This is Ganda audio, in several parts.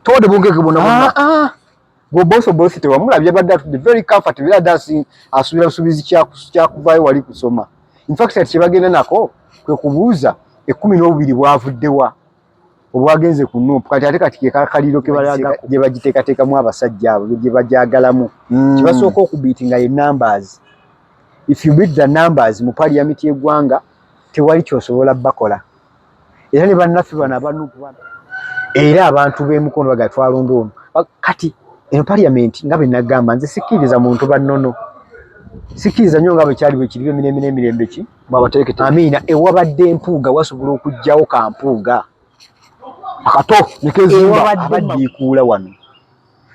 Tode bunkeke bwonna bwonna. Ah, ah. Gwe boss boss tewamulabye, abadde atudde very comfortable, era adde asuubira busuubizi kyakuvaayo wali kusoma. In fact, kati kyebagenda nako kwe kubuuza 12 bwavuddewa obwagenze ku NUP. Kati ate kati ke kakaliro ke balaga gye bagiteekateekamu abasajja abo gye bajagalamu. Kibasooka okubeatinga ye numbers. If you beat the numbers mu parliament y'eggwanga, tewali kyosobola bakola. Era ne bannaffe bano aba NUP, era abantu b'emukono baga twalonda ono. Kati eno parliament, nga bwe nagamba, nze sikkiriza muntu bannono, sikkiriza nnyo nga bwe kyali bwe kiri emirembe n'emirembe ki Babateeketeeke. Amiina. Ewabadde empuuga wasobola okuggyawo kampuuga akato nekezimba. Ewabadde abaddiikuula wano,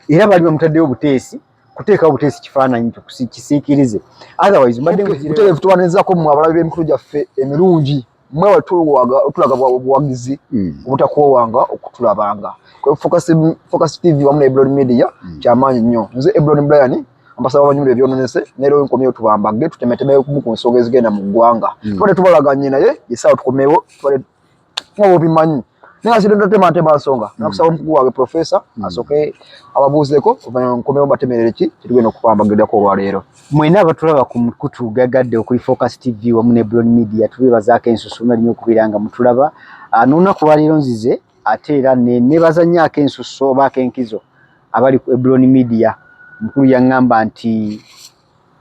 era bali bamutaddeyo buteesi kuteekawo buteesi kifaananyi kisiikirize, otherwise mbadde Butereevu, tubanirizaako mmwe abalabi b'emikulu gyaffe emirungi, mwe tulaga obuwagizi obutakwowanga okutulabanga. Focus TV wamu ne Eblon Media kyamaanyi nnyo. Nze Eblon Brian, ambasaba abanyumira ebyononese, neero nkomyewo tubambage, tutemetememu ku nsonga ezigenda mu ggwanga. Tubadde tubalaganye, naye essaawa tukomewo, tubadde nga bwobimanyi, naye nga sirendatema nsonga. Nakusaba omukugu wange professor asooke ababuuzeeko, oluvannyuma nkomewo batemerere ki kyetugenda okubambagirako olwaleero. Mwena abatulaba ku mukutu gagadde okuli Focus TV wamu ne Blon Media, tubeebazaako ensusu nnyo okubeera nga mutulaba. N'olunaku lwaleero nzize ate era nebaza nnyo ak'ensuso oba ak'enkizo abali ku Eblon Media. Mukulu yaŋŋamba nti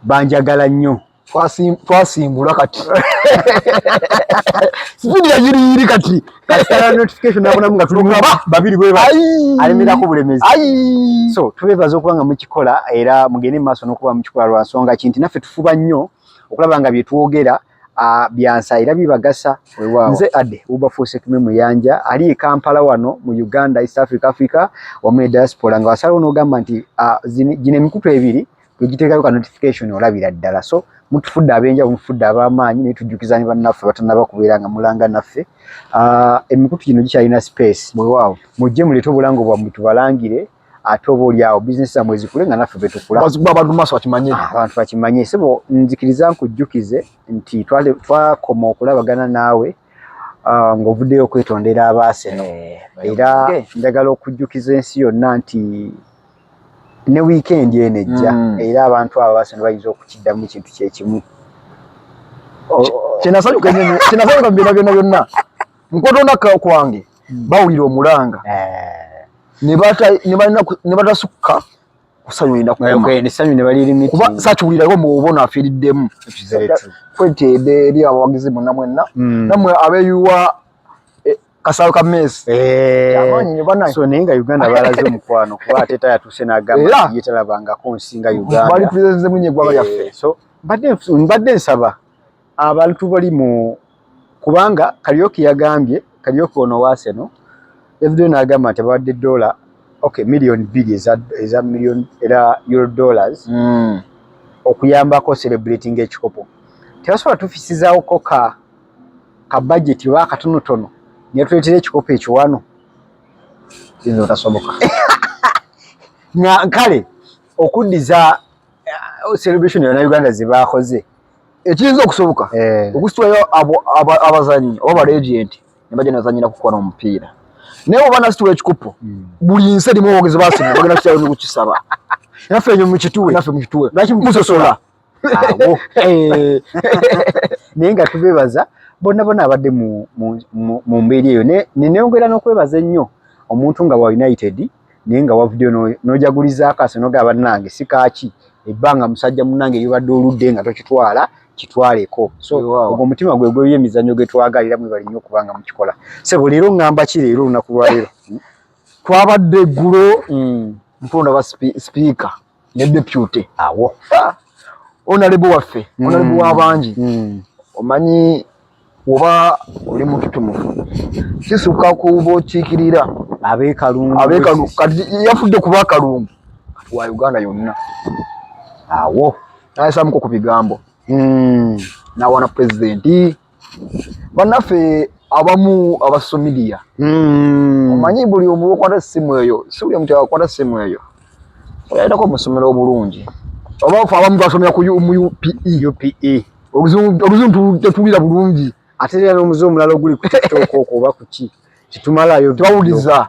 banjagala nnyo. Twasimbula kati speed yagiriyiri kati. Kasitala notification nabonamu nga tuli babiri bwe bati, alemerako bulemezi. So tubeebaza okuba nga mukikola, era mugende mu maaso n'okuba mukikola, lwa nsonga ki nti naffe tufuba nnyo okulaba nga bye twogera byansa era bibagasa. Nze Ade Ubafuuse Kime Muyanja, ali e Kampala wano mu Uganda, East Africa, Africa wamu ne diaspora, nga wasalawo n'ogamba nti gino emikutu ebiri bwegiteekayo ka notification olabira ddala. So mutufudde ab'enjawulo, mutufudde ab'amaanyi, naye tujjukiza ne bannaffe batannaba kubeera nga mulanga naffe. Emikutu gino gikyalina space. Mujje muleete obulango bwammwe tubalangire, ate oba oli awo bizinesi zammwe zikule nga naffe bwe tukula. Bazikuba abantu maaso bakimanye. Abantu bakimanye. Sebo, nzikiriza nkujjukize nti twakoma okulabagana naawe ng'ovuddeyo okwetondera abaaseno, era njagala okujjukiza ensi yonna nti ne wiikendi eno ejja era abantu abo abaaseno bayinza okukiddamu ekintu kyekimu. Kyenasanyuka ennyo, kyenasanyuka mu byonna byonna byonna, mukwetonda kwange bawulira omulanga ne batasukka kusanyu lina kukoma. Nessanyu ne balirimiti. Kuba sakiwulirako mu obona afiiriddemu. Kwetedde eri abawagizi mwenna mwenna, nammwe abeeyuwa kasaawe ka Messi. Kyamaanyi nnyo bannange. So naye nga Uganda balaze omukwano, kuba ate tayatuuse n'agamba nti ye talabangako nsi nga Uganda. Bali tulizeemu nnyo eggwanga lyaffe. So mbadde nsaba abantu bali mu, kubanga Kariuki yagambye, Kariuki ono wa Arsenal yavuddeyo n'agamba nti abawadde dollar, okay, 2 million eza million era euro dollars okuyambako celebrating ekikopo. Tebasobola tufisizaawoko ka budget oba akatonotono ne tuleetera ekikopo ekyo wano? Kiyinza otasoboka. Nga kale okuddiza celebration yonna Uganda ze baakoze. Ekiyinza okusoboka, okusitulayo abazannyi oba ba legend ne bajja nebazannyira kukuba omupiira, naye oba nasitula ekikopo, buli nsi erimu abawagizi ba Arsenal bagenda kukirayo nekukisaba. Naffe enyo mukituwe. Naffe mukituwe. Lwaki musosola? Awo naye nga tubebaza bonna bonna abadde mu mbeera eyo. Neneyongera n'okwebaza ennyo omuntu nga wa United, naye nga wavuddeyo n'ojagulizaako Arsenal, nogamba bannange si kaaki ebbanga musajja munnange lyobadde oludde nga tokitwala, kitwaleko. So ogwo omutima gwe gw'ebyemizannyo gwe twagalira. Mwebali nnyo okubanga mukikola. Sebo, leero ŋŋamba ki leero olunaku lwaleero? Twabadde eggulo nkulonda ba sipiika ne deputy. Awo. Honorable waffe, honorable w'abangi. Omanyi oba oli mututumufu kisukka ku bokiikirira. Abeekalungu. Abeekalungu. Kati yafudde kuba akalungu kati wa Uganda yonna. Awo. Nayisamuko ku bigambo nawana pulezidenti bannaffe abamu aba social media. Omanyi buli omu okwata essimu eyo, si buli omuntu akwata essimu eyo oyayitako omusomero obulungi, oba fe abamu twasomera mu UPE. UPE. Oluzungu tetuwulira bulungi. Ate era n'omuze omulala oguli ku TikTok okwo oba ku ki, titumalayo. Tebawuliza.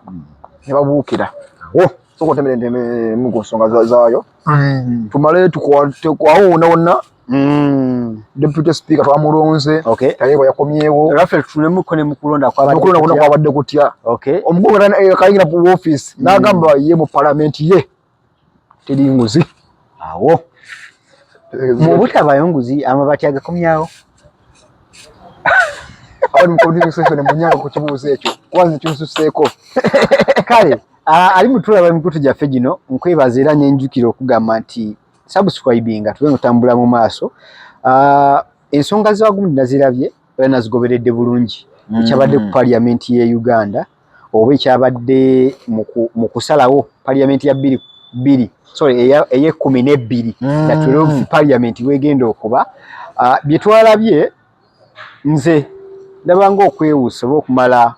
Ne babuukira. Sooka otemere nteme ku nsonga zaayo. Tumale tukwawo wonna wonna. Deputy Speaker twamulonze. Tayebwa yakomyewo. Rafael, tunemuko ne mukulonda kwabadde okulonda kwonna kwabadde kutya? Omukulu kayingira ku office n'agamba ye mu palamenti ye teri nguzi. Awo mu butabayo nguzi, amabaati agakomyawo. Abali mu community section munyanga ku kibuuzo ekyo, kuba nze kinsuseeko. Kale ali mutulaba emikutu gyaffe gino, nkwebaza era nenjukira okugamba nti subscribinga tube nga mu maaso. Ensonga za gundi nazirabye era nazigoberedde bulungi. Ekyabadde ku parliament ye Uganda oba ekyabadde mu kusalawo parliament ya bbiri bbiri, sorry, ey'e 12, na 12 parliament wegenda okuba, bye twalabye nze ndaba ng'okwewusa oba okumala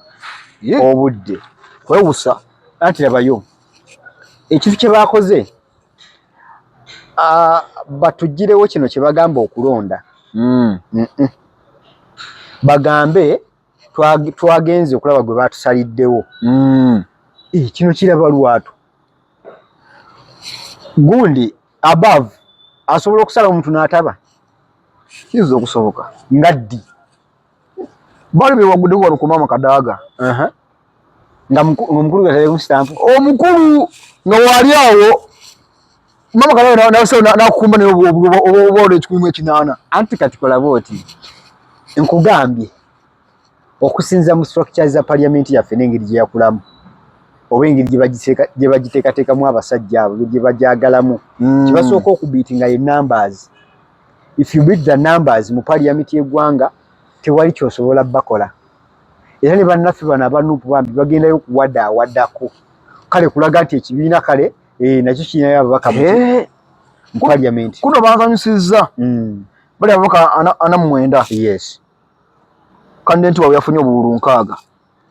obudde. Kwewusa. Anti labayo ekintu kye baakoze, batugirewo kino kye bagamba okulonda. Bagambe twagenze okulaba gwe batusaliddewo. Kino kiraba lwatu gundi above asobola okusala omuntu n'ataba. Kiyinza okusoboka. Nga ddi? Bali bewaguddewo wano ku Maama Kadaaga. Nga omukulu gatalemu sitampu. Omukulu nga wali awo, Maama Kadaaga nakukumba naye obuwolo 1,800. Anti kati kola bwoti, nkugambye okusinza mu structure za parliament yaffe n'engeri gye yakulamu oba engeri gye bagiteekateekamu, abasajja abo gye bajagalamu, kibasooka okubeatinga ye numbers. If you beat the numbers mu parliament y'eggwanga, tewali kyosobola bakola. Era ne bannaffe bano aba NUP bambi bagendayo kuwadaawaddako, kale kulaga nti ekibiina kale nakyo kirinayo ababaka mu parliament. Kuno bansanyusizza. Bali ababaka 49. Candidate waabwe yafunye obululu 60,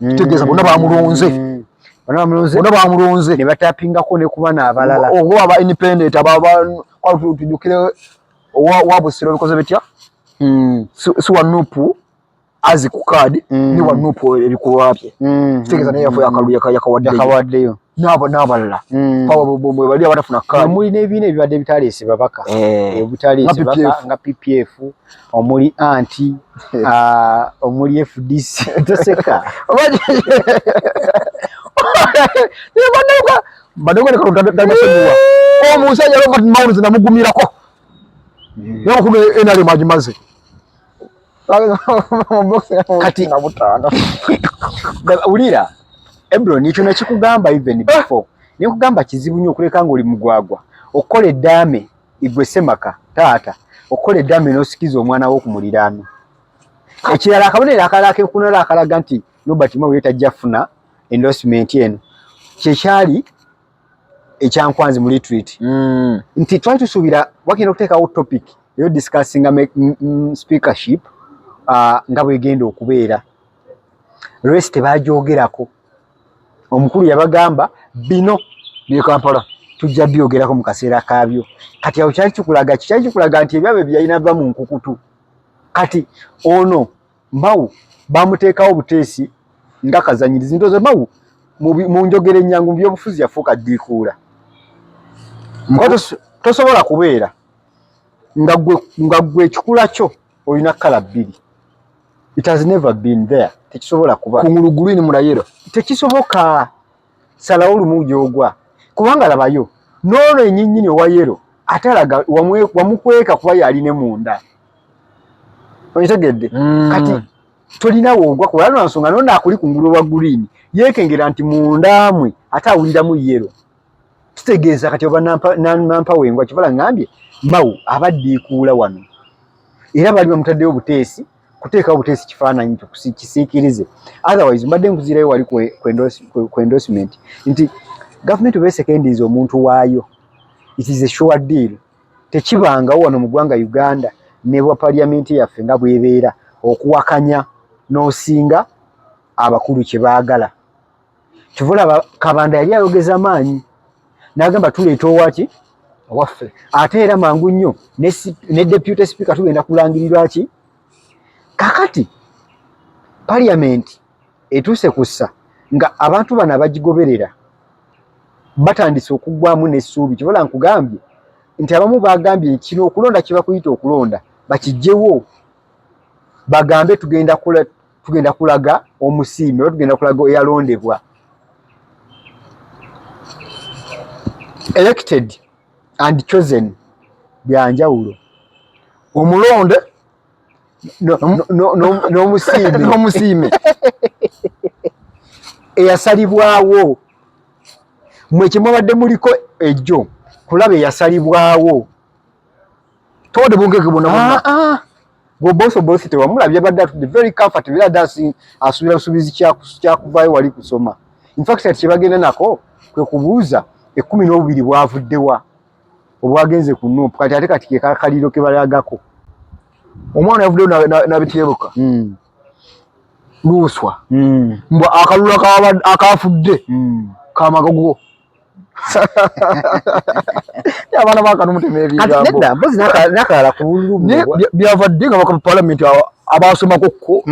kitegeeza bonna bamulonze. Bonna bamulonze. Bonna bamulonze. Ne batapingako ne kuba n'abalala. Oba aba independent aba tujjukire owa Busiro bikoze bitya? Si wa NUP azi ku kaadi, ne wa NUP ebikolwa bye, kitegeeza naye yafu akalulu yakawaddeyo. Yakawaddeyo. N'abo n'abalala bwe bali abatafuna kaadi. Omuli n'ebibiina ebibadde bitaleese babaka. Ebitaleese Nga baka PPF. Nga PPF, omuli anti omuli FDC. Toseka. Badeuka omusajja Robert Mauls namugumirako, naye omukulu NRM agimaze. Kati- na butaano. Wulira Ebron, ekyo nakikugamba even before, nekugamba kizibu nnyo okuleka ng'oli mugwagwa okukola eddaame. Igwe semaka taata okukola eddaame n'osikiza omwana wo ku muliraano. Ekirala, akabonero akalala kekunala akalaga nti Norbert Mao ye tajja kufuna endorsement eno, kyekyali ekyankwanzi mu retreat, nti twali tusuubira wagenda okuteekawo topic eyo discussinga speakership nga bwegenda okubeera. Rest tebagyogerako. Omukulu yabagamba bino bye Kampala tujja byogerako mu kaseera kaabyo. Kati awo kyali kikulaga ki? Kyali kikulaga nti ebyabwe byalina va mu nkukutu. Kati ono Mao bamuteekawo buteesi nga kazanyirizi. Ndowooza Mao mu njogera ennyangu mu byobufuzi yafuuka ddiikuula. Tosobola kubeera nga gwe ekikula kyo olina colour bbiri. It has never been there, tekisobola kuba. Kungulu green, munda yellow. Tekisoboka. Salawo lumu gyogwa, kubanga labayo noono enyinyini owa yellow ate alaga wamukweka kuba yali ne munda, okitegedde? Kati tolina woogwa kuba lwa nsonga nono akuli kungulu owa green yeekengera nti munda mwe ate awuliramu yellow. Kitegeeza kati oba nampa wengwa kivala ngambye Mao abaddiikuula wano, era bali bamutaddeyo buteesi kuteekawo buteesi kifaananyi kyo kisiikirize. Otherwise mbadde nkuzirayo wali ku endorsement nti gavumenti oba esekendiiza omuntu waayo, it is a sure deal. Tekibangawo wano mu ggwanga Uganda ne bwa parliament yaffe nga bwebeera okuwakanya n'osinga abakulu kye baagala. Kivulaba Kabanda yali ayogeza maanyi n'agamba tuleeta owaki owaffe. Ate era mangu nnyo ne deputy speaker tugenda kulangirirwa ki. Kakati parliament etuuse kussa nga abantu bano abagigoberera. Batandise okuggwamu n'essuubi. Kibola nkugambye nti abamu bagambye nti kino okulonda kiba kuyita okulonda bakijjewo, bagambe tugenda kulaga omusiime oba tugenda kulaga eyalondebwa. Elected and chosen byanjawulo. Omulonde n'omusiime n'omusiime eyasalibwawo. Mwe kyemwabadde muliko ejjo kulaba eyasalibwawo. Tobadde bunkeke bwonna bwonna. Ah, ah. Gwe Oboth Oboth tewamulabye, abadde atudde very comfortable, era adde asuubira busuubizi kyakuvaayo wali kusoma. In fact kati kyebagenda nako kwe kubuuza 12 bwavuddewa obwagenze ku NUP, kati ate kati ke kakaliro ke balagako. Omwana yavuddeyo n'abityebuka. Luswa. Mbwa akalulu akafudde kamagogo. Abaana bakanumutema ebigambo. Nedda, mpozi n'akalala ku bululu buno. Byava ddi nga baka parliament abasomako ko?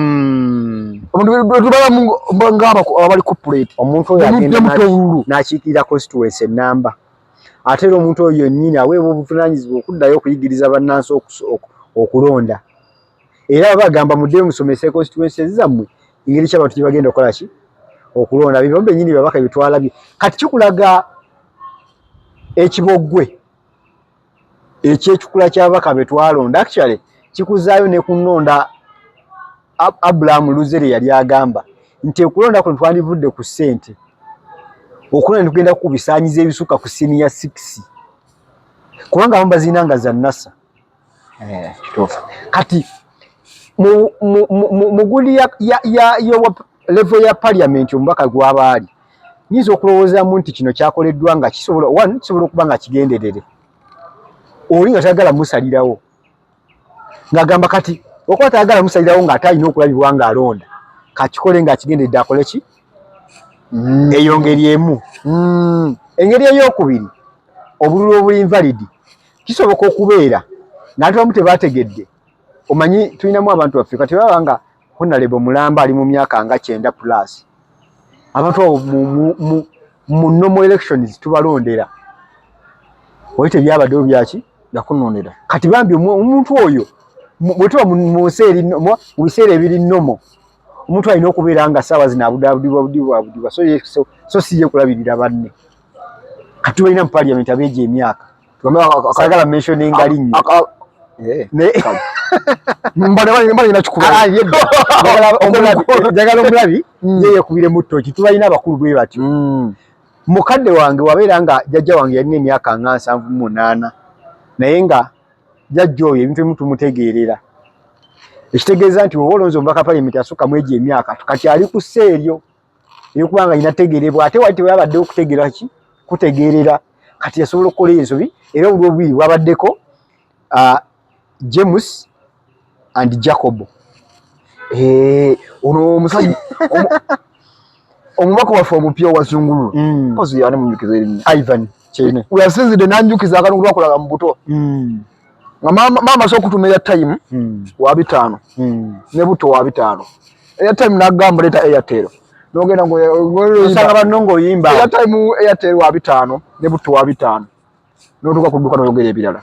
Omuntu tubalamu nga abali corporate. Omuntu oyo agenda n'akiikirira constituency ennamba. Ate era omuntu oyo yennyini aweebwa obuvunaanyizibwa okuddayo okuyigiriza bannansi okulonda. Era bagamba muddeyo musomese constituencies zammwe engeri ki abantu gye bagenda okukola ki okulonda. Bino bennyini babaka bye twalabye. Kati kikulaga ekiboggwe eky'ekikula ky'ababaka be twalonda. Actually kikuzaayo ne ku nnonda Abraham Luzere yali agamba nti okulonda kuno twandivudde ku ssente, okulonda ne tugenda ku bisaanyizo ebisukka ku senior 6, kubanga abamu bazirina nga za NASA. Kituufu. Kati mu guli ya level ya parliament omubaka gw'aba ali, nyinza okulowoozaamu nti kino kyakoleddwa nga kisobola, one, kisobola okuba nga kigenderere, oli nga tayagala musalirawo, ng'agamba kati okuba tayagala musalirawo ng'ate alina okulabibwa ng'alonda, kakikole ng'akigenderedde akole ki? Eyo ngeri emu. Engeri ey'okubiri, obululu obuli invalid kisoboka okubeera ng'abantu abamu tebategedde. Omanyi tulinamu abantu baffe kati baba nga Honorable Mulamba ali mu myaka nga 90 plus, abantu abo mu normal elections tubalondera, oli tebyabaddewo byaki yakunonera. Kati bambi omuntu oyo bwe tuba mu nsi eri mu biseera ebiri normal, omuntu alina okubeera nga ssaawa zino abudaabudibwa budibwa budibwa, so si ye kulabirira banne. Kati tubalina mu parliament abeegya emyaka, sagala mentioninga linnya. Njagala omulabi ye yekubire mu ttoki. Tubalina abakulu bwe batyo. Mukadde wange wabeera nga jjajja wange yalina emyaka nga 78, naye nga jjajja oyo ebintu ebimu tumutegeerera, ekitegeeza nti oba olonze omubaka parliament asukka mu egyo emyaka, kati ali ku ssa eryo eyokuba nga alina tegeerebwa, ate wali tewabaddewo okutegeera ki kutegeerera, kati yasobola okukola ensobi. Era obulwa obubiri bwabaddeko James and Jacob. Ono omusajja omubaka waffe omupya owazungululu mpozi yani munjukiza erinnya Ivan Kyene weyasinzidde nanjukiza akantu twakolaga mu buto nga maama asobola okutuma airtime wa 5 ne buto wa 5. Airtime nagamba leeta Airtel, nogenda osanga banno ng'oyimba airtime Airtel wa 5 ne buto wa 5, notuuka ku dduka noyogera ebirala.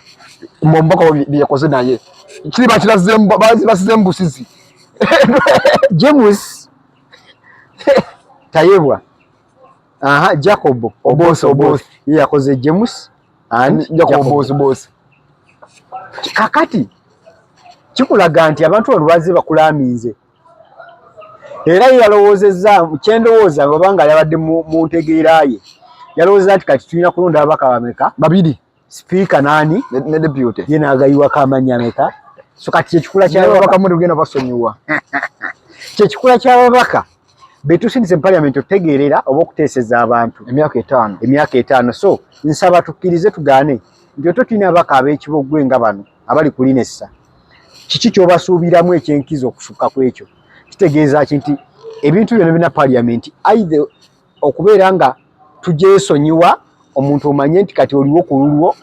Omubaka byeyakoze naye kiri bakiraze busizi. James Tayebwa, aha, Jacob Oboth Oboth ye yakoze James and Jacob Oboth Oboth. Kakati kikulaga nti abantu bano bazze bakulaminze, era ye yalowoozezza kyendowooza oba nga yabadde mu ntegeera ye, yalowoozezza nti kati tulina kulonda ababaka bameka? 2. Sipiika nani ne deputy ye n'agayiwako amannya ameka. So kati kyekikula ky'ababaka mugenda basonyiwa, kyekikula ky'ababaka betusindise mu parliament okutegeerera oba okuteeseza abantu emyaka 5. Emyaka 5. So nsaba tukkirize tugaane nti otwo tulina ababaka ab'ekiboggwe nga bano abali ku linessa, kiki ky'obasuubiramu ekyenkizo okusukka ku ekyo? Kitegeeza ki nti ebintu byonna bina parliament either okubeera nga tugyesonyiwa, omuntu omanye nti kati oliwo ku lulwo,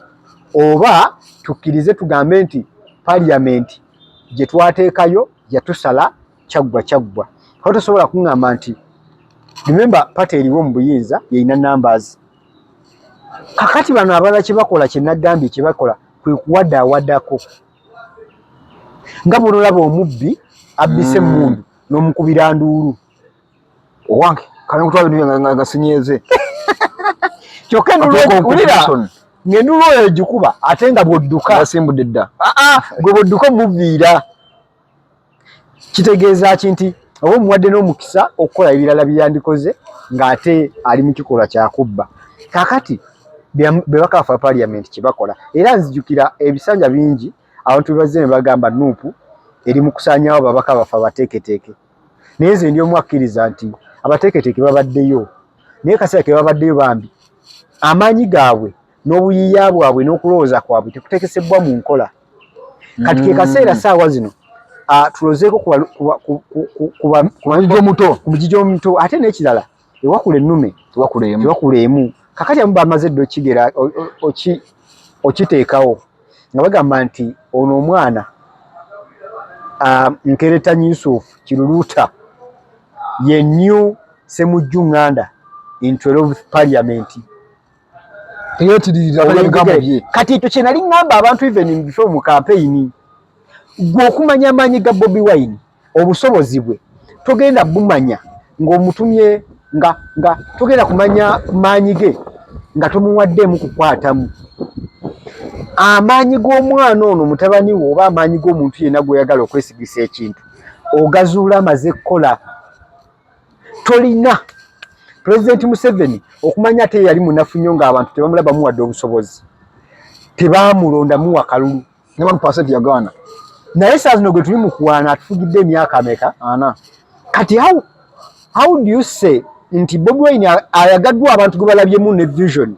oba tukkirize tugambe nti parliament gye twateekayo yatusala kyaggwa kyaggwa. Awo tosobola kuŋŋamba nti remember party eriwo mu buyinza yeyina numbers. Kakati bano abalala kyebakola, kyenagambye kyebakola kwe kuwadaawadako, nga bw'onolaba omubbi abbise emmundu n'omukubira nduulu. Owange, kale nkutwala ebintu byange nga sinyeeze. Kyokka enduulu, ng'enduulu oyo egikuba, ate nga bw'odduka Yasimbudde dda. Aa, gwe bw'odduka omuviira, kitegeeza ki? Nti oba omuwadde n'omukisa okukola ebirala byeyandikoze ng'ate ali mu kikolwa kyakubba. Kakati be bakafa parliament kyebakola, era nzijukira ebisanja bingi abantu bebazze ne bagamba NUP eri mu kusaanyawo ababaka baffe abateeketeeke, naye nze ndi omu akkiriza nti abateeketeeke babaddeyo, naye kaseera ke babaddeyo bambi amaanyi gaabwe n'obuyiiya bwabwe n'okulowooza kwabwe tekuteekesebwa mu nkola. Kati ke kaseera saawa zino tulozeeko ku mugigi omuto. Ku mugigi omuto. Ate n'ekirala, ewakula ennume tewakula emu. Tewakula emu. Kakati amu bamaze dda okigera okiteekawo nga bagamba nti ono omwana Nkeretanyi Yusuf Kiruluuta ye new Semujju Nganda in 12th parliament. Teyeetiririra ebigambo bye. Kati ekyo kye nali ŋŋamba abantu even before mu campaign, gwe okumanya amaanyi ga Bobi Wine, obusobozi bwe togenda bumanya ng'omutumye, nga togenda kumanya maanyi ge nga tomuwaddeemu kukwatamu amaanyi g'omwana ono mutabani wo, oba amaanyi g'omuntu yenna gw'oyagala okwesigisa ekintu, ogazuula amaze kukola. Tolina Pulezidenti Museveni okumanya ate yali munafu nnyo ng'abantu tebamulaba muwadde obusobozi, tebamulonda muwa kalulu. Ne 1% yagaana. Naye saa zino gwe tuli mu kuwaana atufugidde emyaka ameka? 40. Kati how do you say nti Bobi Wine ayagaddwa abantu gwe balabyemu ne vision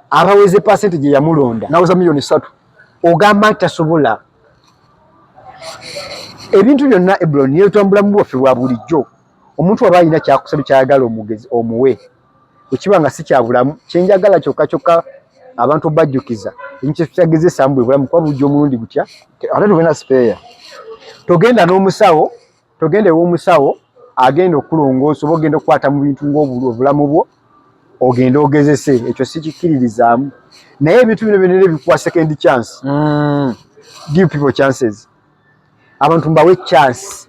abaweze percent gye yamulonda naweza miliyoni 3, ogamba nti tasobola? Ebintu byonna Ebron yetwambulamu bwaffe bwa bulijjo, omuntu aba alina kyakusaba kyayagala, omugezi omuwe, bwekiba nga si kyabulamu kyenjagala kyokka kyokka abantu obajjukiza ekintu kyetutagezesaamu bwe bulamu, kuba bujja omulundi gutya. Ate tugenda sipeeya. Togenda n'omusawo, togenda ew'omusawo agenda okulongoosa oba ogenda okukwata mu bintu ng'obulamu bwo ogende ogezese, ekyo sikikkiririzaamu. Naye ebintu bino byonna ebikuwa second chance, give people chances, abantu mbawe chance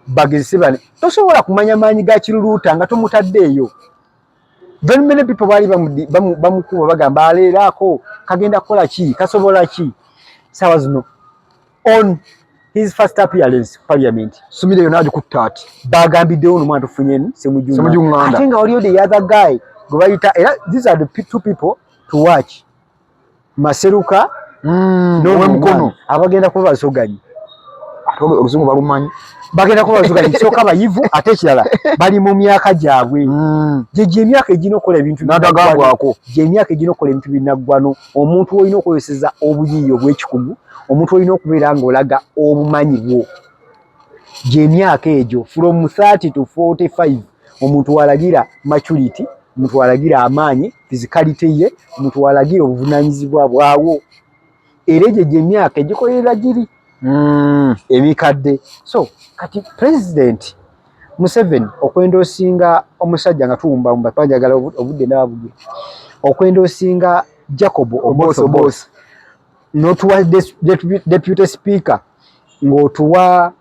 bagezese bane. Tosobola kumanya maanyi ga Kiruluuta nga tomutaddeeyo. Very many people baali bamukuba bagamba aleeraako kagenda kukola ki, kasobola ki? Saawa zino on his first appearance parliament, sumire yonna agikutta ati. Bagambiddewo nomwana tufunye Semujju Nganda. Ate nga waliyo the other guy gwe bayita, era these are the two people to watch, Maseruka n'Owemukono. Abagenda kuba basoganyi. Ate oluzungu balumanyi. Bagenda kuba basoganyi, sooka bayivu, ate ekirala bali mu myaka gyabwe gyegyo emyaka egina okukola ebintu n'atagambwako. Gyemyaka egina okukola ebintu binaggwano. Omuntu olina okukozesa obuyiiya obw'ekikugu, omuntu olina okubeera ng'olaga obumanyi bwo gyemyaka egyo from 30 to 45. Omuntu walagira maturity, omuntu walagira amaanyi, physicality ye, omuntu walagira obuvunanyizibwa bwawo, era egyo gyemyaka egikolerera giri emikadde. So kati President Museveni okwendoosinga omusajja nga tuwumbawumba, twanjagala obudde ndaba bugira, okwendoosinga Jacob Oboth Oboth n'otuwa deputy speaker ng'otuwa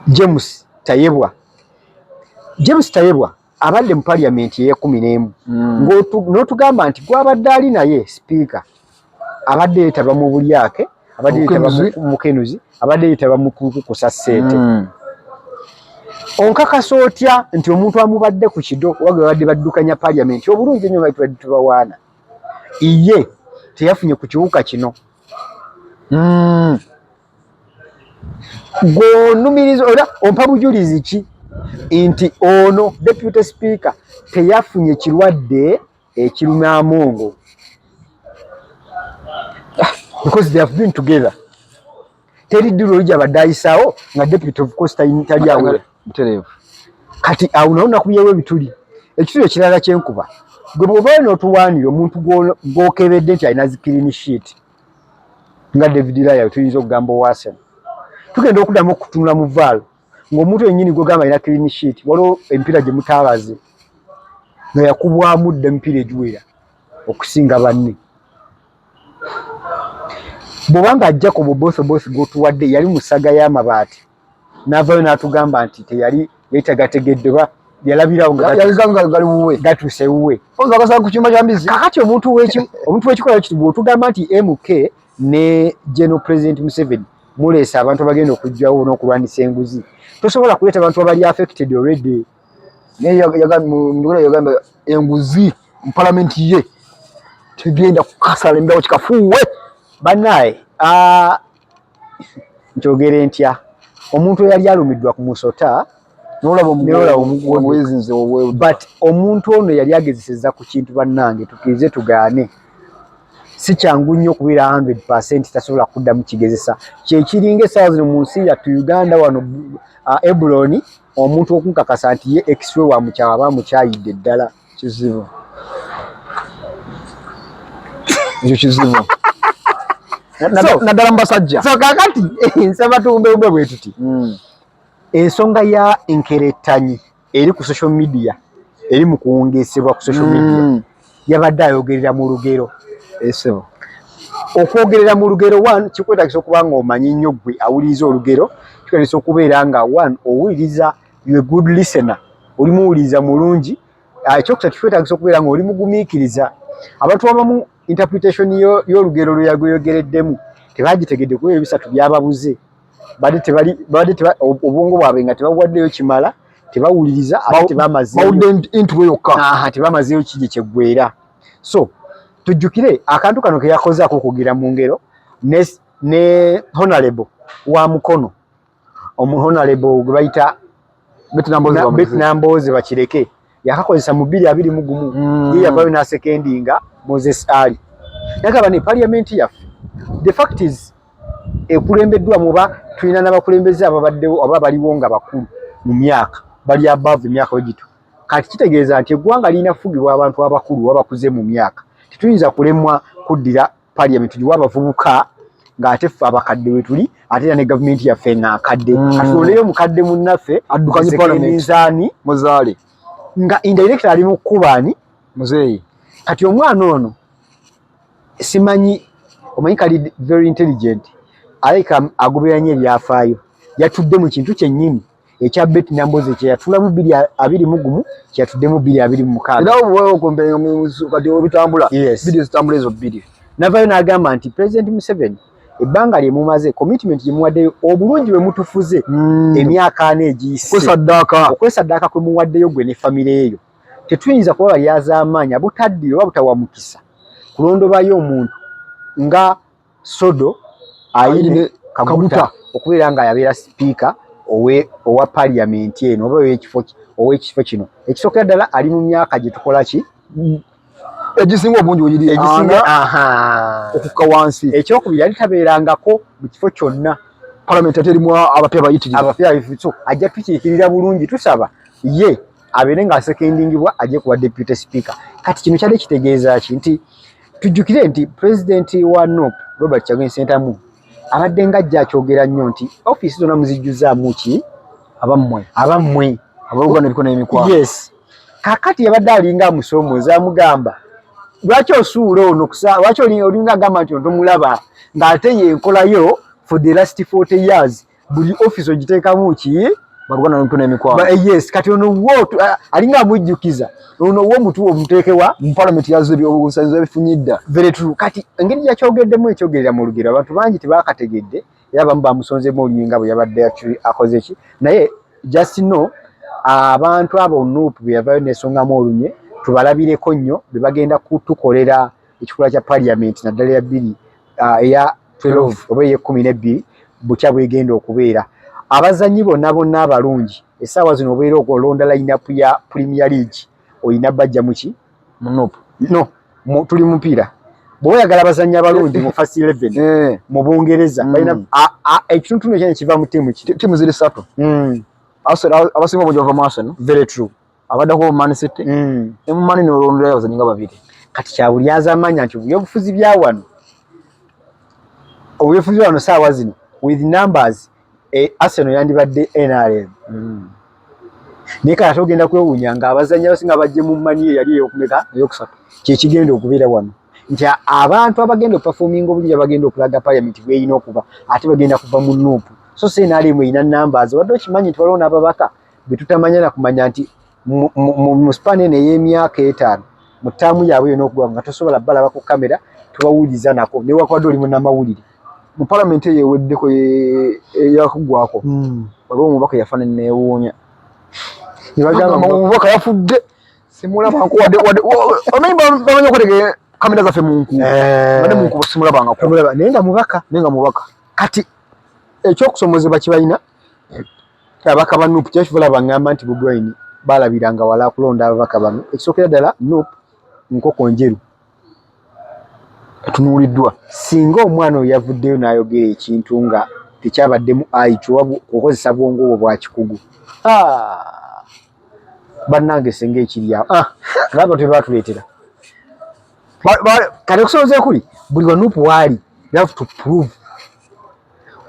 James Tayebwa. James Tayebwa abadde mu parliament ey'ekumi n'emu, n'otugamba nti gwabadde ali naye speaker abadde yeetaba mu bulyake, abadde yeetaba mu mukenuzi, abadde yeetaba mu kukukusa ssente. Onkakasa otya nti omuntu amubadde ku kido oba gwe babadde baddukanya parliament obulungi ennyo nga tubadde tubawaana, iye teyafunye ku kiwuka kino? Gw'onumiriza era ompa bujulizi ki nti ono deputy speaker teyafunye kirwadde ekiruma amongo? Because they have been together, teri ddiru oli gyabadde ayisaawo nga deputy of course tali awera. Butereevu. Kati awo nawo nakubyewo ebituli. Ekituli ekirala kyenkuba, gwe bw'oba n'otuwaanira omuntu gw'okebedde nti alina zi clean sheet nga David Laya, tuyinza okugamba owa Arsenal, tugenda okuddamu okutunula mu VAR ng'omuntu yennyini gwogamba alina clean sheet, waliwo emipiira gye mutaabaze. Nga yakubwamu dda emipiira egiwera okusinga banne. Bw'obanga Jacob Oboth gw'otuwadde yali mu saga y'amabaati, n'avaayo n'atugamba nti teyali yali tagategedde oba yalabirawo nga gali wuwe, gatuuse wuwe. Oza ku kyuma kya mbizi. Kakati omuntu w'ekikola kiti, bw'otugamba nti MK ne General President Museveni muleese abantu abagenda okujjawo n'okulwanisa enguzi, tosobola kuleeta abantu abali affected already. Naye yagamba enguzi mu palamenti ye tegenda kukasala embewo kikafuuwe. Bannaye, nkyogere ntya, omuntu eyali alumiddwa ku musota n'olaba omuwezinze. But omuntu ono yali agezeseza ku kintu. Bannange, tukkirize tugaane, si kyangu nnyo okubeera 100% tasobola kuddamu kigezesa. Kyekiringa essaawa zino mu nsi yattu Uganda wano, Ebuloni, omuntu okunkakasa nti ye ex we wa mukyawa aba amukyayidde ddala. Kizibu ekyo, kizibu naddala mu basajja. So kakati nsaba tuwumbewumbe bwe tuti. Ensonga ya nkerettanyi eri ku social media, eri mu kuwungeesebwa ku social media, yabadde ayogerera mu lugero. Esebo. Okwogerera mu lugero, one, kikwetagisa okuba nga omanyi nnyo ggwe awuliriza olugero. Kikwetagisa okubeera nga, one, owuliriza, you a good listener, oli muwuliriza mulungi. Ekyokusatu, kikwetagisa okubeera nga oli mugumiikiriza. Abantu abamu interpretation y'olugero lwe yagoyogereddemu tebagitegedde kuba ebisatu byababuze. Badde tebali badde teba obwongo bwabwe nga tebabuwaddeyo kimala, tebawuliriza ate tebamazeeyo. Bawudde intro yokka. Aha, tebamazeeyo kigi kyeggwera. So tujjukire akantu kano ke yakozeako okwogera mu ngero ne honorable wa Mukono, omu honorable gwe bayita Betty Nambooze Bakireke, yakakozesa mu 2021. Ye yavayo n'asecondinga Moses Ali. Nagamba ne parliament yaffe, the fact is, ekulembeddwa muba tulina n'abakulembeze ababaddewo oba baliwo nga bakulu mu myaka, bali above emyaka wegito. Kati kitegeeza nti eggwanga lirina kufugibwa abantu abakulu oba bakuze mu myaka. Tetuyinza kulemwa kuddira parliament tugiwe abavubuka ng'ate ffe abakadde we tuli, ate era ne gavumenti yaffe nga nkadde. Katulondeyo mukadde munnaffe addukanye parliament. Nzaani Muzaale. Nga indirect ali mu kkubaani muzeeyi. Kati omwana ono simanyi, omanyi kali very intelligent, alabika agoberera nnyo ebyafaayo. Yatudde mu kintu kyennyini ekya Betty Nambooze kyeyatulamu 2021, kyeyatuddemu 2026. Era kati obitambula biri zitambula ezo bbiri. Navayo n'agamba nti President Museveni, ebbanga lye mumaze, commitment gye muwaddeyo, obulungi bwe mutufuze emyaka 40 egiyise, okwesaddaaka, okwesaddaaka kwe muwaddeyo gwe ne famire eyo, tetuyinza kuba balyazaamaanyi abutaddira oba butawa mukisa kulondobayo omuntu nga Sodo Ayine Kaguta okubeera nga yabeera sipiika owa parliament eno oba ow'ekifo kino. Ekisookera ddala, ali mu myaka gye tukola ki? Egisinga obungi wegiri egisinga okukka wansi. Ekyokubiri, yali tabeerangako mu kifo kyonna. Parliament ate erimu abapya bayitirivu. Abapya, so ajja tukiikirira bulungi. Tusaba ye abeere nga asecondingibwa ajje kuba deputy speaker. Kati kino kyali kitegeeza ki? Nti tujjukire nti president wa NUP, Robert Kyagulanyi Ssentamu, abadde nga ajja akyogera nnyo nti ofiisi zonna muzijjuzaamu ki? Abammwe. Abammwe. Abooluganda, ebiko n'emikwano. Yes. Kakati yabadde alinga amusoomooza, amugamba, lwaki osuula ono? Lwaki olinga agamba nti ontomulaba ng'ate yenkolayo for the last 40 years, buli office ogiteekamu ki? Baluganda n'emikono n'emikwano. Yes. Kati ono wo alinga amujjukiza ono wo mutu omuteekewa mu parliament yazze obusanyizo ebifunyidda. Very true. Kati engeri gyakyogeddemu, ekyogerera mu lugero, abantu bangi tebakategedde era abamu bamusonzemu olunyi nga bwe yabadde akoze ki. Naye just know, abantu abo NUP bwe yavayo nesongamu olunye, tubalabireko nnyo be bagenda kutukolera ekikula kya parliament, naddala eya bbiri eya 12 oba ey'e 12 butya bwegenda okubeera. Abazanyi bonna bonna abalungi essaawa zino, obeera olonda line-up ya Premier League, olina bajja muki? Mu NUP. No, tuli mupiira. Bw'oba oyagala abazannyi abalungi mu first 11 mu Bungereza, balina ekitundutundu ekyanya kiva mu ttiimu ki? Ttiimu ziri ssatu. Arsenal, abasinga obungi bava mu Arsenal. Very true. Abaddako mu Man City ne mu Man n'olonderayo abazannyi nga babiri. Kati kyabuli azamanya nti ebyobufuzi bya wano, obyobufuzi bya wano saawa zino with numbers, Arsenal yandibadde NRM. Naye kale ate ogenda kwewuunya nga abazannyi abasinga bajje mu Man U eyali eyokumeka? Eyokusatu. Kyekigenda okubeera wano nti abantu abagenda okuperforminga obulungi, abagenda okulaga parliament bweyina okuba, ate bagenda kuva mu NUP. So si NRM erina numbers. Wadde okimanyi nti waliwo n'ababaka betutamanya na kumanya nti mu span eno ey'emyaka 5 mu ttaamu yaabwe yonna okugwa nga tosobola balaba ku kamera, tubawuliriza nako newakubadde oli munnamawulire. Mu palamenti eyo eweddeko eyakuggwako, waliwo omubaka yafa neneewuunya. Nebagamba omubaka yafudde simulabangako wadde wadde omanyi bamanyi okutegeka kamera zaffe mu nkuubo, badde mu nkuubo simulabangako. Tomulaba naye nga mubaka. Naye nga mubaka. Kati ekyokusomozebwa kibalina ababaka ba NUP, kyekiva baŋŋamba nti Bobi Wine balabiranga wala kulonda ababaka bano. Ekisookera ddala, NUP nkoko njeru etunuuliddwa. Singa omwana oyo yavuddeyo n'ayogera ekintu nga tekyabaddemu IQ oba kukozesa bwongo obwo bwa kikugu, bannange singa ekiri awo ng'abantu tebatuleetera. Kati okusoboza ekuli buli wa NUP waali, you have to prove,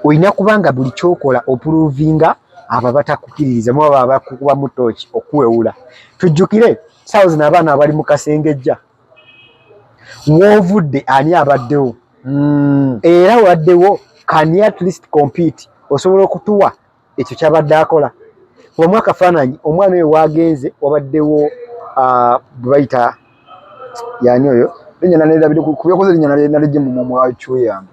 olina kubanga buli kyokola oprovinga abo abatakukiririza mu abo abakukubamu tooki okuwewula. Tujjukire saawa zino abaana abali mu kasengejja, woovudde ani abaddewo, era waddewo, can you at least compete, osobola okutuwa ekyo kyabadde akola. Kubamu akafaananyi omwana oyo wagenze wabaddewo bwe bayita yani oyo Linnya nalerabire ku byakoze, linnya nalijje mu mwakyo yange.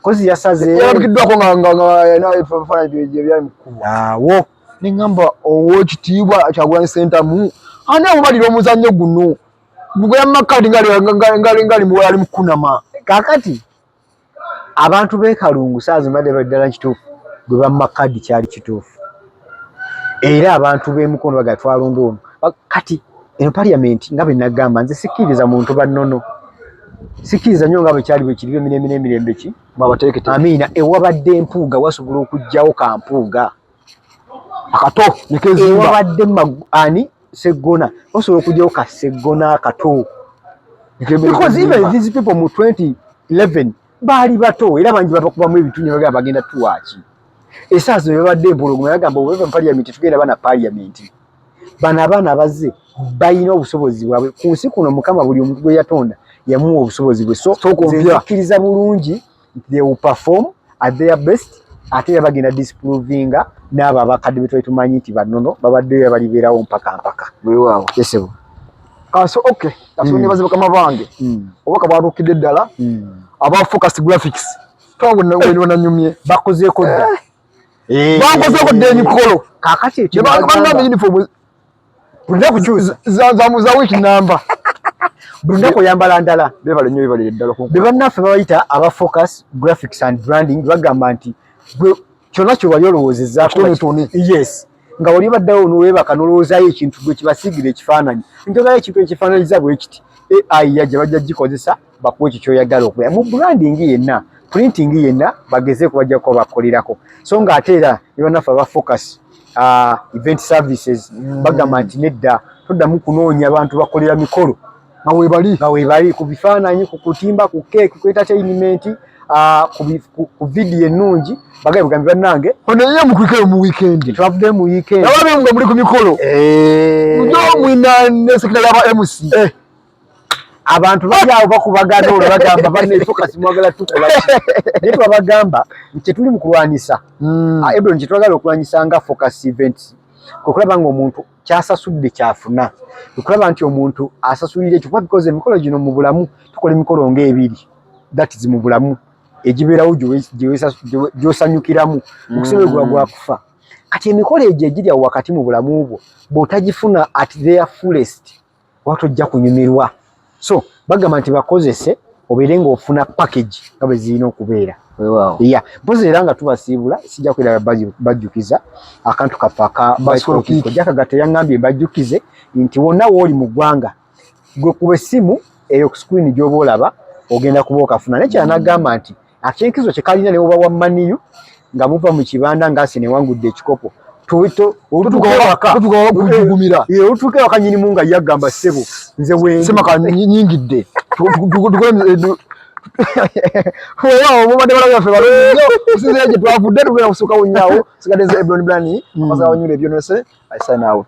Kozi yasaze. Yalabikiddwako nga yalina ebifaananyi byali mu kkubo. Awo neŋŋamba ow'ekitiibwa Kyagulanyi Ssentamu ani amubalira omuzannyo guno gwe yamakadi ngali ali mu kunama. Kaakati abantu b'e Kalungu saa zino badde ddala kituufu gwe bamma kadi kyali kituufu, era abantu b'e Mukono baga twalonda ono. Kati eno parliament nga bwe nagamba, nze sikkiriza muntu bannono, sikkiriza nnyo nga bwe kyali bwe kiri emirembe n'emirembe ki babateekete. Amiina, ewabadde empuuga wasobola okuggyawo kampuuga akato nekezimba. Ewabadde ani Seggona wasobola okuggyawo ka Seggona akato, because even these people mu 2011 baali bato era bangi babakubamu ebintu ne bagamba bagenda tuwaaki. Essaawa zino babadde empologoma, bagamba oba mu parliament tugenda bana parliament. Bano abaana abazze balina obusobozi bwabwe ku nsi kuno. Mukama buli omuntu gwe yatonda yamuwa obusobozi bwe, so nzikiriza bulungi nti they will perform at their best, ate era bagenda disprovinga n'abo abakadde be twali tumanyi nti banono babaddeyo balibeerawo mpaka mpaka. Weewaawo. Yesebo. Kaso okay, kaso nebaze bakama bange, obubaka bwatuukidde ddala. Aba Focus Graphics twabwe nanyumye. Bakozeeko dda. Bakozeeko dda emikolo. Kaakati ekyo bangamba uniform bulina kukyusa za wiiki namba. Buli lunaku oyambala ndala. Bebale nnyo, bebalire ddala. Be bannaffe babayita aba Focus Graphics and Branding, bagamba nti gwe kyonna kye wali olowoozezaako, yes, nga wali baddewo n'oweebaka n'olowoozaayo ekintu gwe kibasiigira ekifaananyi, njagala ekintu ekifaananyiza bwe kiti, AI yajja bajja gikozesa bakuwa ekyo ky'oyagala okubeera mu branding yenna, printing yenna, bagezeeko bajja kuba bakolerako. So nga ate era ne bannaffe aba Focus Event Services bagamba nti nedda, toddamu kunoonya abantu bakolera mikolo nga webali, nga webali ku bifaananyi, ku kutimba, ku cake, ku entertainment, ku vidiyo ennungi. Bagabe bugambi bannange. Ono ye mukwikeyo mu weekend. Twavuddeyo mu weekend. Ababe nga muli ku mikolo mujo mwina ne sekitale aba MC. Abantu bali awo bakubagana olwo bagamba banne Focus mwagala tukola ki? Naye twabagamba nti tetuli mu kulwanyisa. Ebron, kyetwagala okulwanyisa nga Focus Events kwe kulaba nga omuntu kyasasudde kyafuna, okulaba nti omuntu asasulira ekyo kuba, because emikolo gino mu bulamu tukola emikolo ng'ebiri, that is mu bulamu egibeerawo gy'osanyukiramu okusemererwa gwa kufa. Kati emikolo egyo egiri awo wakati mu bulamu bwo, bw'otagifuna at their fullest oba tojja kunyumirwa. So bagamba nti bakozese obeere ng'ofuna package nga bwe zirina okubeera. Weewaawo. Ya, mpozi era nga tubasiibula, sijja kwera bajjukiza akantu kaffe aka Bicycle kick. Jakagato yaŋŋambye mbajjukize nti wonna w'oli mu ggwanga gwe kuba essimu eyo ku screen gy'oba olaba ogenda kuba okafuna. Naye kyala n'agamba nti akyenkizo kye kalina ne woba wa Man U nga muva mu kibanda nga Arsenal ewangudde ekikopo, Tutuuka kujugumira. Olutuuka ewaka nyinimu nga yagamba ssebo nze wendi. Semaka nyingidde. Weewaawo, mubadde balabi baffe balungi nnyo. Okusinziira gye twavudde, tugenda kusuukawo nnyo awo. Sigadde nze Ebron Blani, amasaza wanyula ebyonese. I sign out.